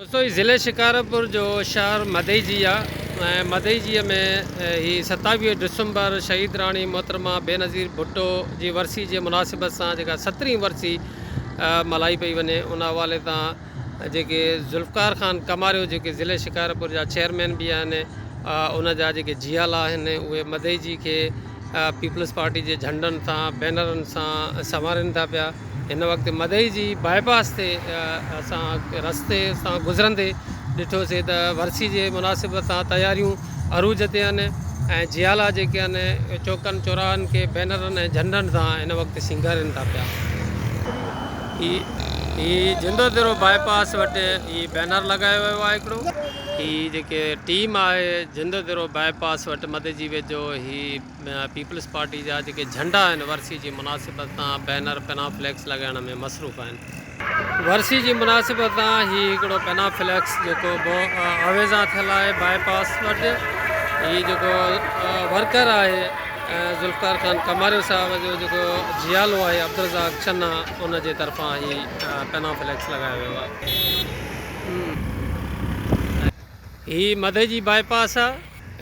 دوستو هي ضلعي شڪارپور جو شهر مدئجي آ ۽ مدئجي ۾ هي 27 ڊسمبر شهيد راڻي محترمه بينظير ڀٽو جي ورسي جي مناسبت سان جيڪا سترهين ورسي ملهائي پئي وڃي ان حوالي تان جيڪي ذوالفقار خان ڪماريو جيڪي ضلعي شڪارپور جا چيئرمين به آهن ان جا جيڪي جيالا آهن اهي مدئجي کي پيپلز پارٽي جي جهنڊن سان بينرن سان سنوارين ٿا پيا. هن وقت مدئي جي باء پاس تي اسان رستي سان گذرندي ڏٺوسي ته ورسي جي مناسبت سان تياريون عروج تي آهن ۽ جيالا جيڪي آهن چوڪن چوراهن کي بينرن ۽ جهنڊن سان هن وقت سينگارين ٿا پيا. هي هي جندوديرو باء پاس وٽ هي بينر لڳايو ويو آهي هڪڙو. هي جيڪي ٽيم آهي جندوديرو باء پاس وٽ مدئي جي ويجهو هي پيپلز پارٽي جا جيڪي جهنڊا آهن ورسي جي مناسبت سان بينر پينا فليڪس لڳائڻ ۾ مصروف آهن. ورسي جي مناسبت سان هي هڪڙو پينا فليڪس جيڪو آويزان ٿيل آهي باء پاس وٽ هي جيڪو ورڪر آهي ذوالفقار خان ڪماريو صاحب جو جيڪو جيالو آهي عبدالرزاق چنا ان جي طرفان هي پينا فليڪس لڳايو ويو آهي. هي مدئجي جي باء پاس آ.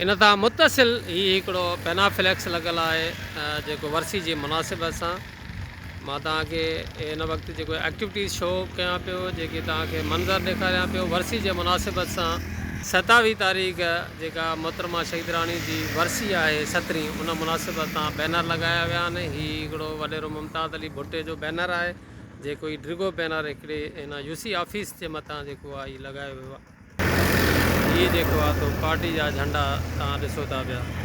ان سان متصل هي هڪڙو پينا فليڪس لڳل آهي جيڪو ورسي جي مناسبت سان مان توهان کي هن وقت جيڪو ايڪٽيوٽيز شو ڪيان پيو جيڪي توهان کي منظر ڏيکاريان پيو ورسي جي مناسبت سان 27 تاريخ جيڪا محترمه شهيد راڻي جي ورسي آهي سترهين ان مناسبت سان بينر لڳايا ويا آهن هي هڪڙو وڏيرو ممتاز علي ڀٽي جو بينر آهي جيڪو هي ڊگهو بينر هڪڙي هن يو سي آفيس جي مٿان جيڪو آهي هي لڳايو ويو آهي. هي جيڪو آ سو پارٽي جا جهنڊا توهان ڏسو ٿا پيا.